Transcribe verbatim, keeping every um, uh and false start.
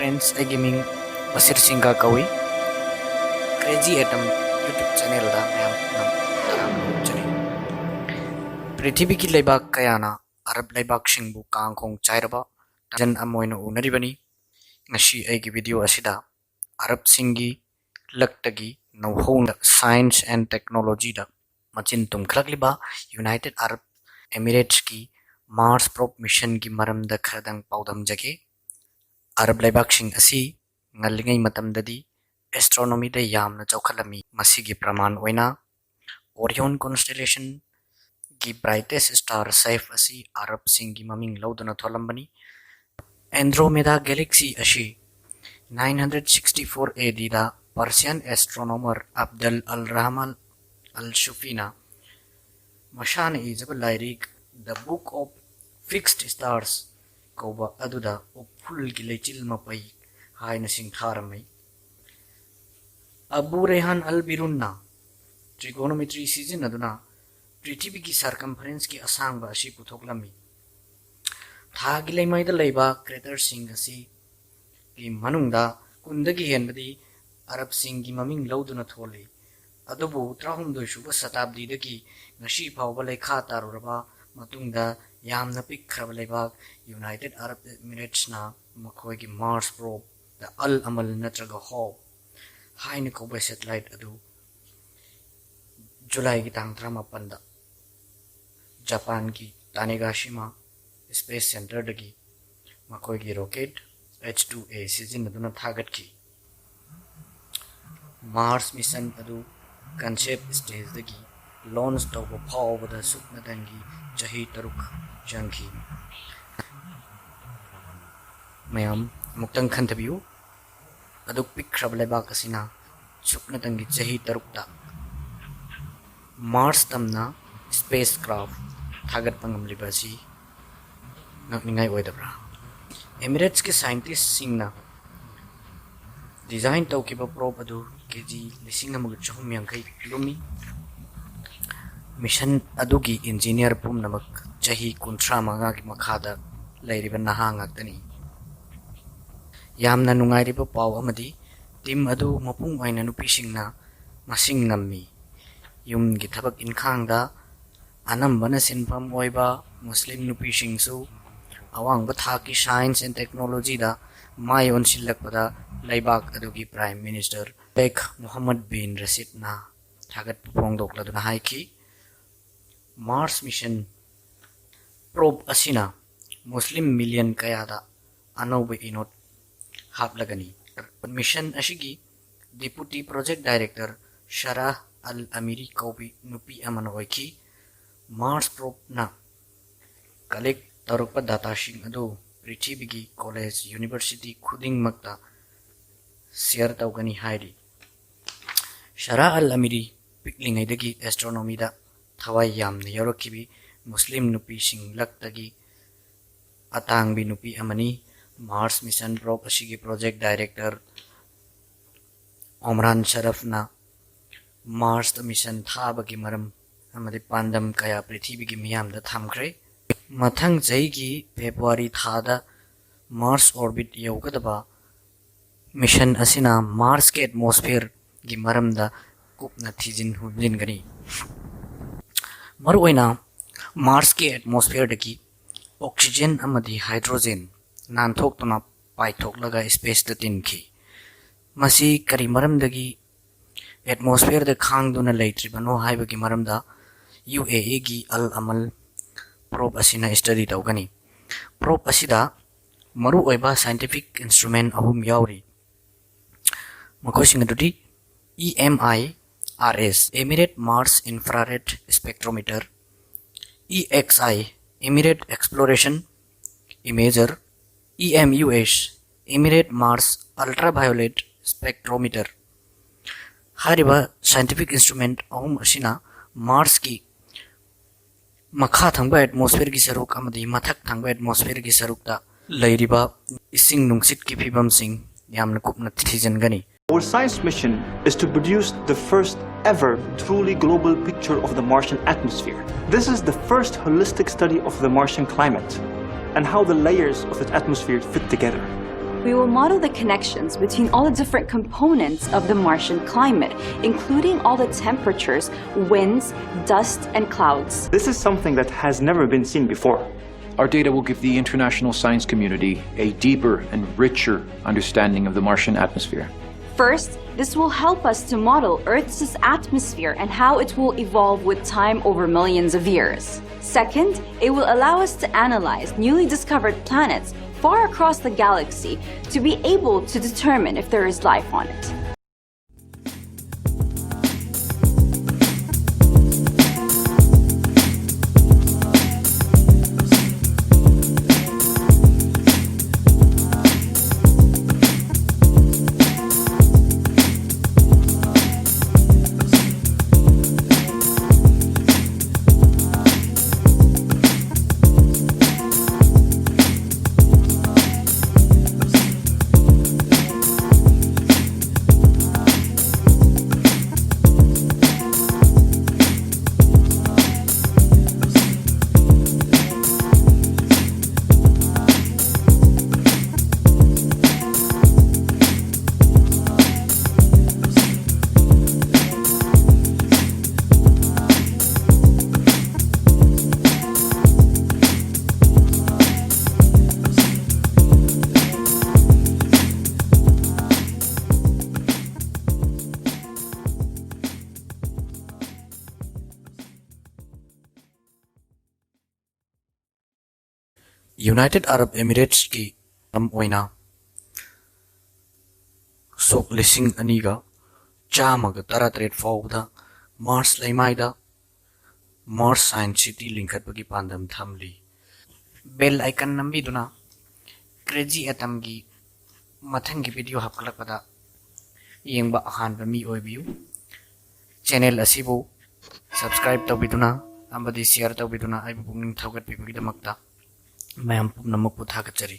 Friends, ꯑꯩꯒꯤ ꯃꯤꯡ ꯕꯁꯤꯔ ꯁꯤꯡꯒꯥ ꯀꯧꯏ꯫ Crazy Atom YouTube channelꯗ ꯃꯌꯥꯝ ꯄꯨꯝꯅꯃꯛ ꯇꯔꯥꯝꯅ ꯑꯣꯛꯆꯔꯤ꯫ ꯄ꯭ꯔꯤꯊꯤꯕꯤꯒꯤ ꯂꯩꯕꯥꯛ ꯀꯌꯥꯅ ꯑꯔꯕ ꯂꯩꯕꯥꯛꯁꯤꯡꯕꯨ ꯀꯥꯡꯈꯣꯡ ꯆꯥꯏꯔꯕ ꯇꯥꯖꯟ ꯑꯃ ꯑꯣꯏꯅ ꯎꯅꯔꯤꯕꯅꯤ꯫ ꯉꯁꯤ ꯑꯩꯒꯤ video ꯑꯁꯤꯗ ꯑꯔꯕꯁꯤꯡꯒꯤ ꯂꯛꯇꯒꯤ ꯅꯧꯍꯧꯅ science and technologyꯗ ꯃꯆꯤꯟ ꯇꯨꯝꯈꯠꯂꯛꯂꯤꯕ United Arab Emiratesꯀꯤ Mars probe missionꯒꯤ ꯃꯔꯝꯗ ꯈꯔꯗꯪ ꯄꯥꯎꯗꯝꯖꯒꯦ꯫ ꯑꯔꯕ ꯂꯩꯕꯥꯛꯁꯤꯡ ꯑꯁꯤ ꯉꯜꯂꯤꯉꯩ ꯃꯇꯝꯗꯗꯤ astronomyꯗ ꯌꯥꯝꯅ ꯆꯥꯎꯈꯠꯂꯝꯃꯤ꯫ ꯃꯁꯤꯒꯤ ꯄ꯭ꯔꯃꯥꯟ ꯑꯣꯏꯅ Orion constellationꯒꯤ brightest star Saiph ꯑꯁꯤ ꯑꯔꯕꯁꯤꯡꯒꯤ ꯃꯃꯤꯡ ꯂꯧꯗꯨꯅ ꯊꯣꯜꯂꯝꯕꯅꯤ꯫ Andromeda galaxy ꯑꯁꯤ nine hundred sixty four ADꯗ Persian astronomer Abdal al-Rahman al-Shufiꯅ ꯃꯁꯥꯅ ꯏꯖꯕ ꯂꯥꯏꯔꯤꯛ The Book of Fixed Stars ꯀꯧꯕ ꯑꯗꯨꯗ ꯎꯐꯨꯜꯒꯤ ꯂꯩꯆꯤꯜ ꯃꯄꯩ ꯍꯥꯏꯅ ꯁꯤꯡꯊꯥꯔꯝꯃꯤ꯫ Abu Rayhan al-Birunꯅ trigonometry ꯁꯤꯖꯤꯟꯅꯗꯨꯅ ꯄ꯭ꯔꯤꯊꯤꯕꯤꯒꯤ circumferenceꯀꯤ ꯑꯁꯥꯡꯕ ꯑꯁꯤ ꯄꯨꯊꯣꯛꯂꯝꯃꯤ꯫ ꯊꯥꯒꯤ ꯂꯩꯃꯥꯏꯗ ꯂꯩꯕ craterꯁꯤꯡ ꯑꯁꯤꯒꯤ ꯃꯅꯨꯡꯗ ꯀꯨꯟꯗꯒꯤ ꯍꯦꯟꯕꯗꯤ ꯑꯔꯕꯁꯤꯡꯒꯤ ꯃꯃꯤꯡ ꯂꯧꯗꯨꯅ ꯊꯣꯜꯂꯤ꯫ ꯑꯗꯨꯕꯨ ꯇꯔꯥꯍꯨꯝꯗꯣꯏ ꯁꯨꯕ ꯁꯇꯥꯕꯗꯤꯗꯒꯤ ꯉꯁꯤ ꯐꯥꯎꯕ ꯂꯩꯈꯥ ꯇꯥꯔꯨꯔꯕ ꯃꯇꯨꯡꯗ ꯌꯥꯝꯅ ꯄꯤꯛꯈ꯭ꯔꯕ ꯂꯩꯕꯥꯛ United Arab Emiratesꯅ ꯃꯈꯣꯏꯒꯤ Mars probe The Al Amal ꯅꯠꯇ꯭ꯔꯒ Hope ꯍꯥꯏꯅ ꯀꯧꯕ satellite ꯑꯗꯨ ꯖꯨꯂꯥꯏꯒꯤ ꯇꯥꯡ ꯇꯔꯥꯃꯥꯄꯟꯗ ꯖꯄꯥꯟꯒꯤ Tanegashima Space Centreꯗꯒꯤ ꯃꯈꯣꯏꯒꯤ rocket H two A ꯁꯤꯖꯤꯟꯅꯗꯨꯅ ꯊꯥꯒꯠꯈꯤ꯫ Mars mission ꯑꯗꯨ concept stageꯗꯒꯤ launch ꯇꯧꯕ ꯐꯥꯎꯕꯗ ꯁꯨꯞꯅꯇꯪꯒꯤ ꯆꯍꯤ ꯇꯔꯨꯛ ꯆꯪꯈꯤ꯫ ꯃꯌꯥꯝ ꯑꯃꯨꯛꯇꯪ ꯈꯟꯊꯕꯤꯌꯨ, ꯑꯗꯨꯛ ꯄꯤꯛꯈ꯭ꯔꯕ ꯂꯩꯕꯥꯛ ꯑꯁꯤꯅ ꯁꯨꯞꯅꯇꯪꯒꯤ ꯆꯍꯤ ꯇꯔꯨꯛꯇ Mars ꯇꯝꯅ spacecraft ꯊꯥꯒꯠꯄ ꯉꯝꯂꯤꯕ ꯑꯁꯤ ꯉꯛꯅꯤꯡꯉꯥꯏ ꯑꯣꯏꯗꯕ꯭ꯔꯥ? Emiratesꯀꯤ scientistꯁꯤꯡꯅ design ꯇꯧꯈꯤꯕ probe ꯑꯗꯨ ꯀꯦ ꯖꯤ ꯂꯤꯁꯤꯡ ꯑꯃꯒ ꯆꯍꯨꯝ ꯌꯥꯡꯈꯩ ꯂꯨꯝꯃꯤ꯫ Mission ꯑꯗꯨꯒꯤ engineer ꯄꯨꯝꯅꯃꯛ ꯆꯍꯤ ꯀꯨꯟꯊ꯭ꯔꯥ ꯃꯉꯥꯒꯤ ꯃꯈꯥꯗ ꯂꯩꯔꯤꯕ ꯅꯍꯥ ꯉꯥꯛꯇꯅꯤ꯫ ꯌꯥꯝꯅ ꯅꯨꯡꯉꯥꯏꯔꯤꯕ ꯄꯥꯎ ꯑꯃꯗꯤ, ꯇꯤꯝ ꯑꯗꯨ ꯃꯄꯨꯡ ꯑꯣꯏꯅ ꯅꯨꯄꯤꯁꯤꯡꯅ ꯃꯁꯤꯡ ꯅꯝꯃꯤ꯫ ꯌꯨꯝꯒꯤ ꯊꯕꯛ ꯏꯟꯈꯥꯡꯗ ꯑꯅꯝꯕꯅ ꯁꯤꯟꯐꯝ ꯑꯣꯏꯕ ꯃꯨꯁꯂꯤꯝ ꯅꯨꯄꯤꯁꯤꯡꯁꯨ ꯑꯋꯥꯡꯕ ꯊꯥꯛꯀꯤ ꯁꯥꯏꯟꯁ ꯑꯦꯟ ꯇꯦꯛꯅꯣꯂꯣꯖꯤꯗ ꯃꯥꯏ ꯑꯣꯟꯁꯤꯜꯂꯛꯄꯗ ꯂꯩꯕꯥꯛ ꯑꯗꯨꯒꯤ ꯄ꯭ꯔꯥꯏꯝ ꯃꯤꯅꯤꯁꯇꯔ ꯁꯦꯈ ꯃꯨꯍꯝꯃꯗ ꯕꯤꯟ ꯔꯁꯤꯗꯅ ꯊꯥꯒꯠꯄ ꯐꯣꯡꯗꯣꯛꯂꯗꯨꯅ ꯍꯥꯏꯈꯤ, ꯃꯥꯔꯁ ꯃꯤꯁꯟ ꯄ꯭ꯔꯣꯕ ꯑꯁꯤꯅ ꯃꯨꯁꯂꯤꯝ ꯃꯤꯂꯤꯌꯟ ꯀꯌꯥꯗ ꯑꯅꯧꯕ ꯏꯅꯣꯠ ꯍꯥꯞꯂꯒꯅꯤ꯫ ꯃꯤꯁꯟ ꯑꯁꯤꯒꯤ ꯗꯤꯄꯨꯇꯤ ꯄ꯭ꯔꯣꯖꯦꯛ ꯗꯥꯏꯔꯦꯛꯇꯔ ꯁꯔꯥꯍ ꯑꯜ ꯑꯃꯤꯔꯤ ꯀꯧꯕꯤ ꯅꯨꯄꯤ ꯑꯃꯅ ꯑꯣꯏꯈꯤ꯫ ꯃꯥꯔꯁ ꯄ꯭ꯔꯣꯕꯅ ꯀꯂꯦꯛ ꯇꯧꯔꯛꯄ ꯗꯥꯇꯥꯁꯤꯡ ꯑꯗꯨ ꯄ꯭ꯔꯤꯊꯤꯕꯤꯒꯤ ꯀꯣꯂꯦꯖ, ꯌꯨꯅꯤꯚꯔꯁꯤꯇꯤ ꯈꯨꯗꯤꯡꯃꯛꯇ ꯁꯤꯌꯔ ꯇꯧꯒꯅꯤ ꯍꯥꯏꯔꯤ꯫ ꯁꯔꯥꯍ ꯑꯜ ꯑꯃꯤꯔꯤ ꯄꯤꯛꯂꯤꯉꯩꯗꯒꯤ ꯑꯦꯁꯇ꯭ꯔꯣꯅꯣꯃꯤꯗ ꯊꯋꯥꯏ ꯌꯥꯝꯅ ꯌꯥꯎꯔꯛꯈꯤꯕꯤ ꯃꯨꯁꯂꯤꯝ ꯅꯨꯄꯤꯁꯤꯡ ꯂꯛꯇꯒꯤ ꯑꯇꯥꯡꯕꯤ ꯅꯨꯄꯤ ꯑꯃꯅꯤ꯫ ꯃꯥꯔꯁ ꯃꯤꯁꯟ ꯄ꯭ꯔꯣꯕ ꯑꯁꯤꯒꯤ ꯄ꯭ꯔꯣꯖꯦꯛ ꯗꯥꯏꯔꯦꯛꯇꯔ ꯑꯣꯃꯔꯥꯟ ꯁꯔꯐꯅ ꯃꯥꯔꯁꯇ ꯃꯤꯁꯟ ꯊꯥꯕꯒꯤ ꯃꯔꯝ ꯑꯃꯗꯤ ꯄꯥꯟꯗꯝ ꯀꯌꯥ ꯄ꯭ꯔꯤꯊꯤꯕꯤꯒꯤ ꯃꯤꯌꯥꯝꯗ ꯊꯝꯈ꯭ꯔꯦ꯫ ꯃꯊꯪ ꯆꯍꯤꯒꯤ ꯐꯦꯕ꯭ꯔꯨꯋꯥꯔꯤ ꯊꯥꯗ ꯃꯥꯔꯁ ꯑꯣꯔꯕꯤꯠ ꯌꯧꯒꯗꯕ ꯃꯤꯁꯟ ꯑꯁꯤꯅ ꯃꯥꯔꯁꯀꯤ ꯑꯦꯠꯃꯣꯁꯐꯤꯌꯔꯒꯤ ꯃꯔꯝꯗ ꯀꯨꯞꯅ ꯊꯤꯖꯤꯟ ꯍꯨꯝꯖꯤꯟꯒꯅꯤ꯫ ꯃꯔꯨꯑꯣꯏꯅ ꯃꯥꯔꯁꯀꯤ ꯑꯦꯠꯃꯣꯁꯐꯤꯌꯔꯗꯒꯤ ꯑꯣꯛꯁꯤꯖꯦꯟ ꯑꯃꯗꯤ ꯍꯥꯏꯗ꯭ꯔꯣꯖꯦꯟ ꯅꯥꯟꯊꯣꯛꯇꯨꯅ ꯄꯥꯏꯊꯣꯛꯂꯒ ꯁ꯭ꯄꯦꯁꯇ ꯇꯤꯟꯈꯤ꯫ ꯃꯁꯤ ꯀꯔꯤ ꯃꯔꯝꯗꯒꯤ ꯑꯦꯠꯃꯣꯁꯐꯤꯌꯔꯗ ꯈꯥꯡꯗꯨꯅ ꯂꯩꯇ꯭ꯔꯤꯕꯅꯣ ꯍꯥꯏꯕꯒꯤ ꯃꯔꯝꯗ ꯌꯨ ꯑꯦ ꯏꯒꯤ ꯑꯜ ꯑꯃꯜ ꯄ꯭ꯔꯣꯕ ꯑꯁꯤꯅ ꯁ꯭ꯇꯗꯤ ꯇꯧꯒꯅꯤ꯫ ꯄ꯭ꯔꯣꯕ ꯑꯁꯤꯗ ꯃꯔꯨꯑꯣꯏꯕ ꯁꯥꯏꯟꯇꯤꯐꯤꯛ ꯏꯟꯁꯇ꯭ꯔꯨꯃꯦꯟ ꯑꯍꯨꯝ ꯌꯥꯎꯔꯤ꯫ ꯃꯈꯣꯏꯁꯤꯡ ꯑꯗꯨꯗꯤ E M I R S, Immediate Mars Infrared Spectrometer, E X I, Immediate Exploration Imager, E M U S, Immediate Mars Ultraviolet Spectrometer꯫ ꯍꯥꯏꯔꯤꯕ ꯁꯥꯏꯟꯇꯤꯐꯤꯛ ꯏꯟꯁꯇ꯭ꯔꯨꯃꯦꯟ ꯑꯍꯨꯝ ꯑꯁꯤꯅ ꯃꯥꯔꯁꯀꯤ ꯃꯈꯥ ꯊꯪꯕ ꯑꯦꯠꯃꯣꯁꯐꯤꯌꯔꯒꯤ ꯁꯔꯨꯛ ꯑꯃꯗꯤ ꯃꯊꯛ ꯊꯪꯕ ꯑꯦꯠꯃꯣꯁꯐꯤꯌꯔꯒꯤ ꯁꯔꯨꯛꯇ ꯂꯩꯔꯤꯕ ꯏꯁꯤꯡ ꯅꯨꯡꯁꯤꯠꯀꯤ ꯐꯤꯕꯝꯁꯤꯡ ꯌꯥꯝꯅ ꯀꯨꯞꯅ ꯊꯤꯖꯤꯟꯒꯅꯤ꯫ Our science mission is to produce the first ever truly global picture of the Martian atmosphere. This is the first holistic study of the Martian climate and how the layers of that atmosphere fit together. We will model the connections between all the different components of the Martian climate, including all the temperatures, winds, dust, and clouds. This is something that has never been seen before. Our data will give the international science community a deeper and richer understanding of the Martian atmosphere. First, this will help us to model Earth's atmosphere and how it will evolve with time over millions of years. Second, it will allow us to analyze newly discovered planets far across the galaxy to be able to determine if there is life on it. United Arab ꯏꯃꯤꯔꯦꯠꯁꯀꯤ ꯃꯔꯝ ꯑꯣꯏꯅ ꯁꯣꯛ ꯂꯤꯁꯤꯡ ꯑꯅꯤꯒ ꯆꯥꯝꯃꯒ ꯇꯔꯥꯇꯔꯦꯠ ꯐꯥꯎꯕꯗ ꯃꯥꯔꯁ ꯂꯩꯃꯥꯏꯗ ꯃꯥꯔꯁ science city ꯂꯤꯡꯈꯠꯄꯒꯤ ꯄꯥꯟꯗꯝ ꯊꯝꯂꯤ꯫ ꯕꯦꯜ ꯑꯥꯏꯀꯟ ꯅꯝꯕꯤꯗꯨꯅ ꯀ꯭ꯔꯦꯖꯤ ꯑꯦꯇꯝꯒꯤ ꯃꯊꯪꯒꯤ ꯚꯤꯗꯤꯑꯣ ꯍꯥꯞꯀꯠꯂꯛꯄꯗ ꯌꯦꯡꯕ ꯑꯍꯥꯟꯕ ꯃꯤ ꯑꯣꯏꯕꯤꯌꯨ꯫ ꯆꯦꯅꯦꯜ ꯑꯁꯤꯕꯨ ꯁꯕꯁꯀ꯭ꯔꯥꯏꯕ ꯇꯧꯕꯤꯗꯨꯅ ꯑꯃꯗꯤ ꯁꯤꯌꯔ ꯇꯧꯕꯤꯗꯨꯅ ꯑꯩꯕꯨ ꯄꯨꯛꯅꯤꯡ ꯊꯧꯒꯠꯄꯤꯕꯒꯤꯗꯃꯛꯇ ꯃꯌꯥꯝ ꯄꯨꯝꯅꯃꯛꯄꯨ ꯊꯥꯒꯠꯆꯔꯤ꯫